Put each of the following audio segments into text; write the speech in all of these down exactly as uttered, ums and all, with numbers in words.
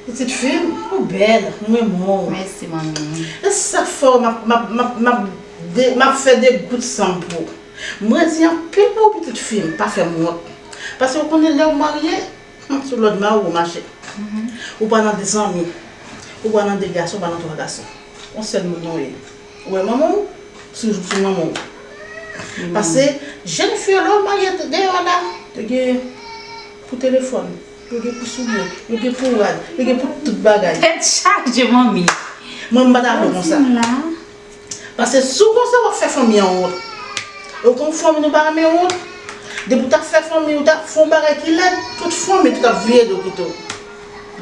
Pitit fi m, ou bèl, m renmen w. Mèsi, manmi. E sa k fè w m ap, m ap, m ap, m ap de, m ap fè degout san m pou ou. M redi anpil pou ou, pitit fi m, pa fè m wont. Paske ou konnen lè w marye, hmm, sou lòd mari w ou mache. Ou pa nan de zanmi, ou pa nan de gason, ou pa nan twa gason. Yon sèl moun nou ye. Ou wè manman w, sou, sou manman w. Paske jèn fi yo, lè w marye deyò la, yo gen pou telefòn, yo gen pou soulye, yo gen pou rad, yo gen pou tout bagay. Tèt chaje, manmi. Mwen, m pa ta vle konsa. Paske si w konsa, w ap fè fanmi an wont. Ou konn fanmi nou pa renmen wont. Depi w ta fè fanmi, ou ta fè yon bagay ki lèd, tout fanmi tout ap vire do kite w.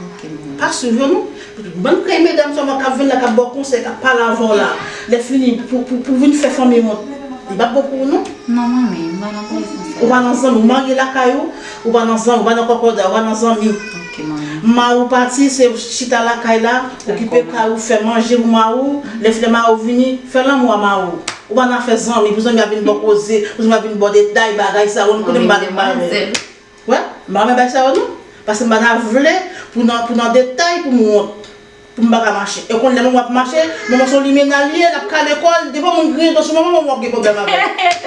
Ok, manmi. Pa swiv yo non. Bann krèy medam sèlman k ap vin la, k ap ba w konsèy, k ap pale avè w la. Lè fini, pou, pou, pou vin fè fanmi wont, li p ap bon pou ou non. Non, manmi, m pa nan prizon sa. Ou pa nan zanmi, ou marye lakay ou, ou pa nan zanmi, ou pa nan kòkòday, ou pa nan zanmi. Ok, manmi. Mari w pati, se chita lakay la, okipe kay ou, fè manje pou mari w, lè fini mari w vini, fè lanmou a mari w. Ou pa nan afè zanmi, pou zanmi ap vin ba w koze, pou zanmi ap vin ba w detay, bagay sa, ou konnen m pa nan bagay. Wè, m pa renmen bagay sa yo non. Paske m pa ta vle pou nan, pou nan detay pou m wont. Pou m pa ka mache. E konn lè manman ap mache, manman se yon limena l ye, l ap kale kò l, depi yon moun griyen do sou manman, manman ap gen pwoblèm avè l.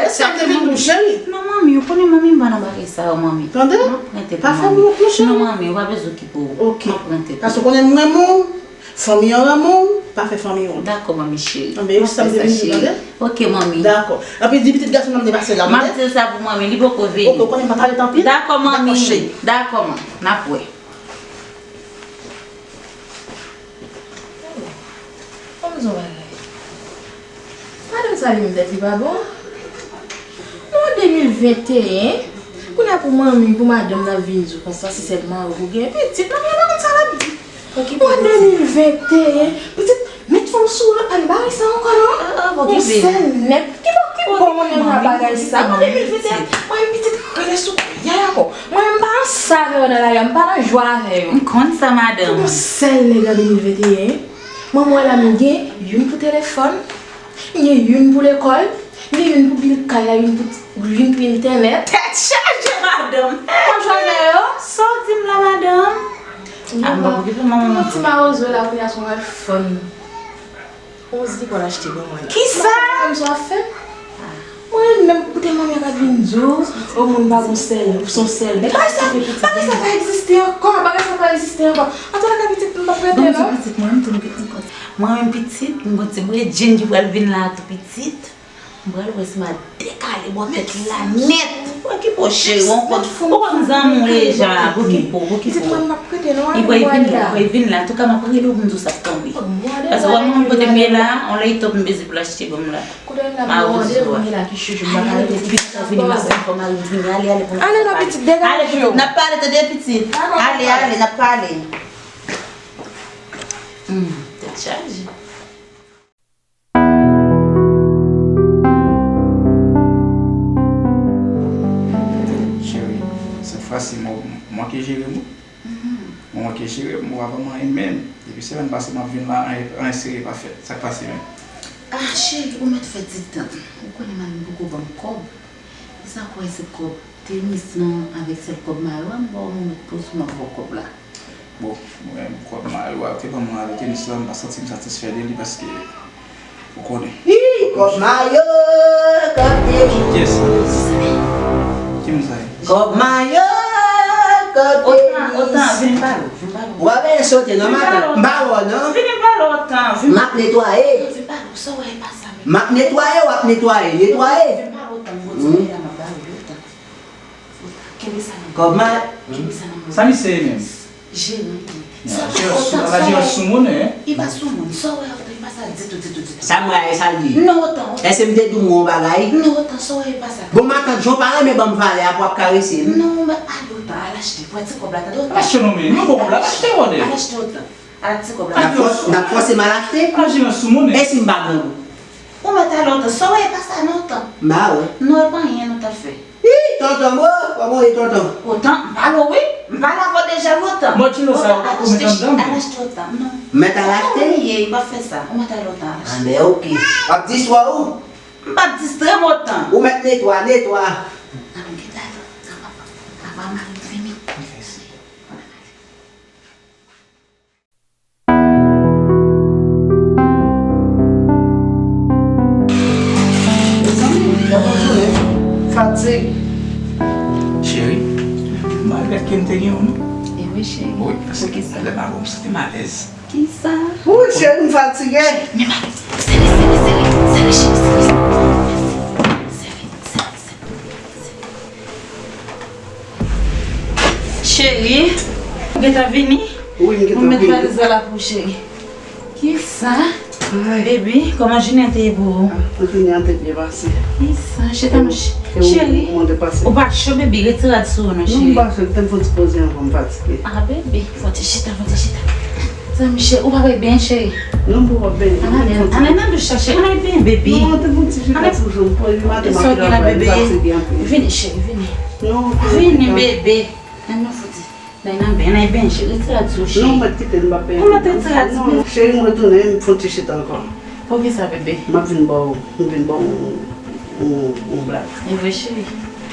E sa k te vin pou cheri. Non, manmi, ou konnen manmi m pa nan bagay sa yo, manmi. Tande? M ap pran tèt mwen, manmi. Pa fè m wont non, cheri. Non, manmi, ou pa bezwen okipe w. Ok. M ap pran tèt mwen. Paske ou konnen m renmen w, fanmi an renmen w, pa fè fanmi wont. Dakò, manmi cheri. Anben, e sa m te vin di, tande? Ok, manmi. Dakò. Epi di pitit gason nan m te pase la, tande? M ap di l sa pou manmi, li poko vini. Ok, ou konnen m pa pale tanpil. Dakò, manmi. Dakò, cheri. Dakò, manmi. N ap wè. Ban m di w yon bagay. Madanm sa li menm tèt li pa bon. Nou an de mil venteyen, kounye a pou manmi, pou madanm nan vin di w konsa, se sèlman ou pou gen pitit, manmi an pa konn sa l ap di. Ou an de mil venteyen, pitit, met fanm sou ou, pa nan bagay sa ankò non. Yon sèl nèt. Ki bò, ki bò mwen menm nan bagay sa? Mwen de mil venteyen, mwen menm pitit rele sou yaya kò. Mwen menm m pa nan sa avè yo nan lari a, m pa nan jwa avè yo. M konn sa, madanm. Yon sèl nèg an de mil venteyen. Manman w la m gen youn pou telefòn, m gen youn pou lekòl, m gen youn pou bil kay la, youn pou, youn pou entènèt. Tèt chaje, madanm. Ou konn jwa avè yo? Sa w di m la, madanm? A, m pa okipe manman m. Yon ti mawozo la, kounye a se yon iPhone. Onz li pral achte ban mwen. Kisa? Mwen menm sa w ap fè? Mwen menm, koute manmi an k ap vin di w, o moun pa gon sèl, ou se yon sèl. Bagay sa, bagay sa pa egziste ankò, bagay sa pa egziste ankò. Antouka, pitit, m p ap rete non. Pitit, mwen menm tou, m gen ti kòb. Mwen menm pitit, m gon ti bredjenn ki pral vin la tou pitit. M pral wè si m a dekale bò tèt li la nèt. Okipe w cheri, w konn, ou konn zanmi w deja, okipe w, okipe w. Pitit, mwen m p ap rete non, ale m pral la. Li pral vin la, antouka m ap rele w pou m di w sa k tonbe. Paske w wè mwen kote m ye la, yon leyitòp m bezwen pou l achte ban m la. Kote m la, mwen mande pou m gen la ki chouchou, m pa ka rete. Pitit ou vini, madanm, fò mari m vini, ale, ale pou nou pale. Ale non, pitit, degaje w. Ale, pitit, n ap pale, tande, pitit. Ale, ale, n ap pale. Hmm, tèt chaje. Cheri, sèt fwa si, mwen, mwen ki jere m wi. Mwen ki jere m, ou pa ban m anyen menm. Depi semèn pase m ap vin la, anyen, anyen serye pa fèt. Sa k pase menm? Ah, cheri, ou mèt fè ti tan. Ou konnen mari m poko ban m kòb. E sa kwè se kòb tenis lan avèk sèl kòb mayo a m ba w, mwen mèt poze m ap ba w kòb la. Bon, mwen menm kòb mayo a yo te ban mwen avèk tenis lan, m pa santi m satisfè de li paske Ou konnen. Hi, kòb mayo, kòb tenis. Kiyès sa? Ki moun sa ye? Kòb mayo, kòb tenis. Otan, Otan, vin pale, vin pale. W a benyen sote non, matant. M pa wè w non. Vin pale, Otan, vin. M ap netwaye. Vin pale, sa w wè e pa sa menm. M ap netwaye, w ap netwaye. Netwaye. Vin pale, Otan, m kontinye la, m ap pale, Otan. Otan, kenbe sa nan men. Kòb mayo. Kenbe sa nan men. Sa misye ye menm? Jeran li ye. Sa w wè Otan, sa w wè. Li pa soumoun, en? Li pa soumoun. Sa w wè Otan, li pa sa ditou, ditou, ditou. Sa m wè a, e sa l ye? Non, Otan, Otan. Èske m te di w yon bagay? Non, Otan, sa w wè, e pa sa. Bon, matant, jan w pa renmen ban m valè a pou w ap karese m? Non, men ale, Otan, al achte. Pran ti kòb la, tande, Otan. Al achte non, men. Nou bon kòb la, al achte, Otan. Al achte, Otan. Al achte ti kòb la. N ap fòs-, n ap fòse m al achte? Al achte nan soumoun, en? E si m pa gen gou? Ou mèt ale, Otan. Sa w wè, e pa sa, non, Otan. M pa wè. Non, e pa anyen nou t ap fè. Hi, tonton, bro, kòman w ye, tonton? Otan, m pale w wi. M pale avè w deja wi, Otan. Mòtino sa yo pa pou met anndan, men. Al achte, Otan, non. Mèt al achte? Wi, m p ap fè sa. Ou mèt al, Otan, al achte. Anben, oke. W ap distrè w ou? M p ap distrè w, Otan. Ou mèt netwa, netwa. Ann, m gentan ale, Otan, papa. Papa, mari m vini. Mèsi. Malgre ke m te gen yon non. E wi, cheri. Wi, paske lè m avè w, m santi m alèz. Kisa? Wi, cheri, m fatige. Men mari, sere, sere, sere, sere, cheri, sere, sere. Cheri, ou gentan vini? Wi, m gentan vini. Mwen met valiz la pou ou, cheri. Kisa? Ay. Baby, kòman jounen an te ye pou ou? Ah, jounen an te byen pase. Kisa? Chita non, cheri. Ou pa cho, baby, retire rad sou ou non, cheri. Non, m pa cho, kite m fè yon ti poze ankò, m fatige. Ah, baby, fè yon ti chita, fè yon ti chita. Zanmi cheri, ou pa wè byen, cheri? Non, m pa wè byen. Ann ale, ann ale nan douch la, cheri. Ann ale byen, baby. Non, te fè yon ti chita sou jou m, pou li maten m ap travay, m fatige anpil. Vini, cheri, vini. Non, vini, baby. Ann nou fouti. Ann nan byen, ann byen, cheri, retire rad sou ou, cheri. Non, mwen kite l, m pa peye. Kòman te retire rad sou ou? Non, cheri, m retounen, m fè yon ti chita ankò. Poukisa, baby? M ap vin ba w, m vin ba w yon, yon, yon blag. E vre, cheri?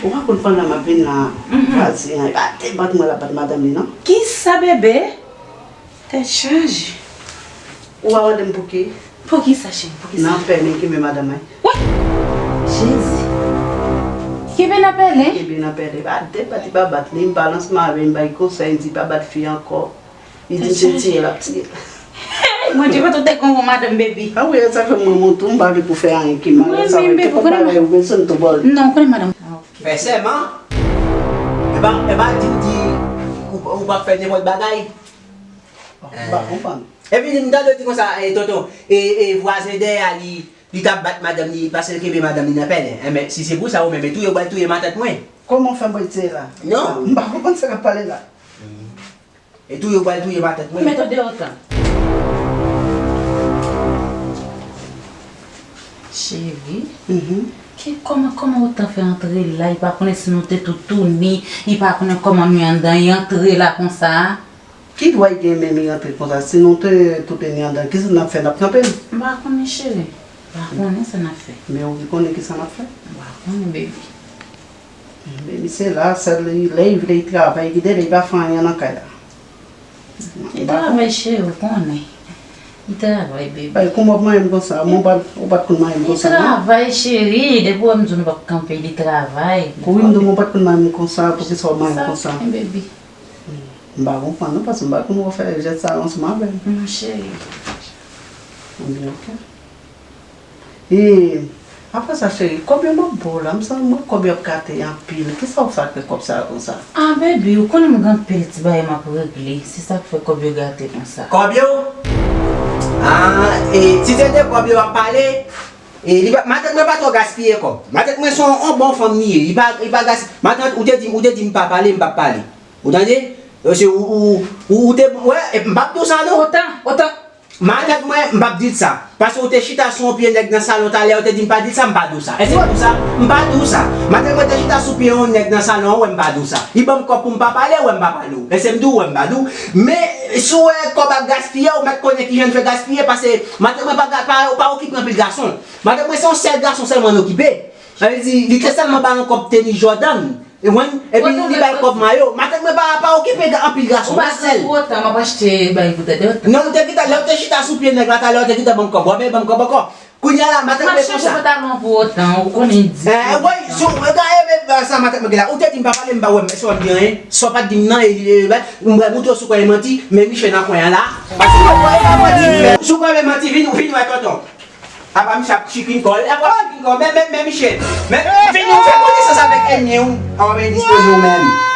Ou pa konn pandan m ap vin la, vwazen an, li pa te bat mwen, l ap bat madanm li, non. Kisa, baby? Tèt chaje. Ou pa mande m pouki? Poukisa, cheri? Poukisa? Nan pèlen kenbe madanm mwen. Wi! Jezi! Kenbe nan pèlen? Kenbe nan pèlen. Pa de bat, li pa bat li. M balans mari m, bay konsèy, m di pa bat fi ankò. Li di m se tiye l ap tiye l. Hey! Bondye pa tou te kon yon madanm, baby. A wi, sa fè mwen monte, m pa vle pou fè anyen ki mal. Sa fè tout bagay ou bezwen tou bò. Non, ou konnen madanm. Fè sèman. E pa, e pa di m di ou, ou p ap fè nenpòt bagay. M pa konprann. Epi m tande yo di konsa, e, tonton, e, e vwazen dèyè a, li, li t ap bat madanm li, paske l kenbe madanm li nan pèlen. Enben, si se pou sa, ou menm, e touye w pral touye matant mwen. Kòman w fè m retire la? Non. M pa konprann sa k ap pale la. E touye w pral touye matant mwen. Mete w deyò tan. Cheri, ki, kòman, kòman Otan fè antre la? Li pa konnen si nou te tou touni, li pa konnen kòman nou ye anndan, li antre la konsa. Ki dwa l gen menm li rantre konsa? Si nou te tout ni anndan, kisa n ap fè? N ap kanpe l? M pa konnen, cheri. M pa konnen sa n ap fè. Men ou ki konnen kisa n ap fè. M pa konnen, baby. Men misye la, sèl lè li vle li travay, kite li pa fè anyen nan kay la. Li travay, cheri, ou konnen. Li travay, baby. Ay, kòman w ap manyen m konsa? Mwen ou pa t, ou pa t konn manyen m konsa, non? Li travay, cheri. Depi w wè m di w nou p ap kanpe, li travay. Wi, m di w mwen ou pa t konn manyen m konsa, poukisa w ap manyen m konsa? Sa, baby. M pa konprann non, paske m pa konn ou fè jès sa ansanm avè m. Non, cheri. Ebyen, oke. E, apre sa, cheri, kòb yo m ap ba w la, m santi mwen kòb yo ap gate anpil. Kisa w fè ak kòb sa yo konsa? Ah, baby, ou konnen m gen anpil ti bagay m ap regle. Se sa k fè kòb yo gate konsa. Kòb yo? Ah, e, si se de kòb yo w ap pale, e, li pa, matant mwen pa twò gaspiye kòb. Matant mwen se yon, yon bon fanm li ye. Li pa, li pa gas-, matant, ou te di, ou te di m pa pale, m p ap pale. Ou tande? Yo se ou, ou, ou, ou te, wè, e m p ap di w sa non. Otan, Otan. Matant mwen, m p ap di l sa. Paske ou te chita sou yon pye nèg nan salon talè, ou te di m pa di l sa, m pa di w sa. Èske m di w sa? M pa di w sa. Matant mwen te chita sou pye yon nèg nan salon an, ou wè m pa di w sa. Li ban m kòb pou m pa pale, ou wè m pa pale w. Èske m di w, ou wè m pa di w? Men, si w wè kòb ap gaspiye, ou mèt konnen kijan l fè gaspiye, paske matant mwen pa, pa, pa okipe anpil gason. Matant mwen se yon sèl gason sèlman l okipe. Sa vle di, li te sèlman ba l yon kòb tenis Jordan. Ou konprann? Epi li bay kòb mayo. Matant mwen pa, pa okipe anpil gason. Ou pa sèl. Pou Otan, m ap achte bagay pou tèt Otan. Non, ou te gentan, lè ou te chita sou pye nèg la talè, ou te gentan ban m kòb. W ap ban m kòb ankò. Kounye a la, matant mwen konsa. M ap chanje pantalon pou Otan, ou konnen di. Eh, woy, si w gade, men, sa matant mwen gen la. Ou te di m pa pale, m pa wè, m, si w ap di anyen. Si w pa t di m nan, e, e, e, m moutre w sou kòman e manti, men Michel nan kwen an la. Paske w pa manti, sou kòman e manti, vin, vin wè tonton. Apa misye ap chikin kò l? Apa w ap chikin kò w? Men, men, men, Michel. Men, vini, ou fè konesans avèk ènmi w. An w ap endispoze w menm.